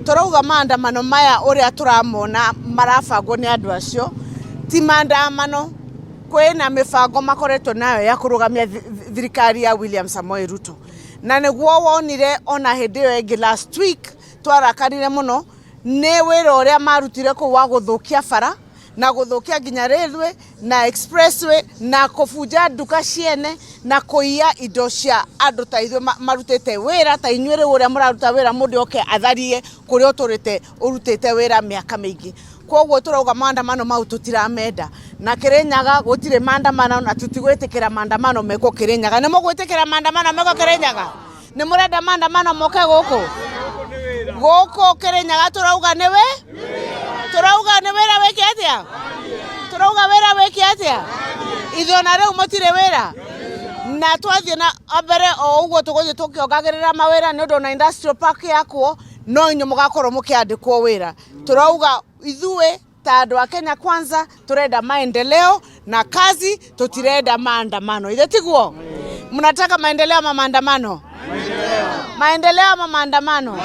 Tũrauga maandamano maya ũrĩa tũramona marabangwo nĩ andũ acio ti maandamano. Kwĩna mĩbango makoretwo nayo ya kũrũgamia thirikari ya William Samoei Ruto, na nĩguo wonire ona hĩndĩ ĩyo ĩngĩ last week twarakarire mũno nĩ wĩra ũrĩa marutire kũu wa gũthũkia bara na gũthũkia nginya railway na expressway na kũbunja nduka ciene na kũiya indo cia andũ ta ithuĩ marutĩte wĩra, ta inyuĩ rĩu ũrĩa mũraruta wĩra, mũndũ oke atharie kũrĩa ũtũrĩte ũrutĩte wĩra mĩaka mĩingĩ. Koguo tũrauga maandamano mau tũtiramenda, na Kĩrĩnyaga gũtirĩ maandamano na tũtigwĩtĩkĩra maandamano mekwo Kĩrĩnyaga. Nĩ mũgwĩtĩkĩra maandamano mekwo Kĩrĩnyaga? Nĩ mũrenda maandamano moke gũkũ gũkũ Kĩrĩnyaga? Tũrauga nĩ wĩ tũrauga nĩ wĩra wĩke atĩa? Tũrauga wĩra wĩke atĩa? Ithuĩ ona rĩu mũtirĩ wĩra, na twathiĩ na mbere o ũguo tũgũthiĩ tũkĩongagĩrĩra mawĩra, nĩ ũndũ ona industrial park yakwo no inyuĩ mũgakorwo mũkĩandĩkwo wĩra. Tũrauga ithuĩ ta andũ a Kenya Kwanza turenda maendeleo na kazi, tutirenda maandamano. Ithe tiguo? Mnataka maendeleo ama maandamano? Maendeleo ama maandamano?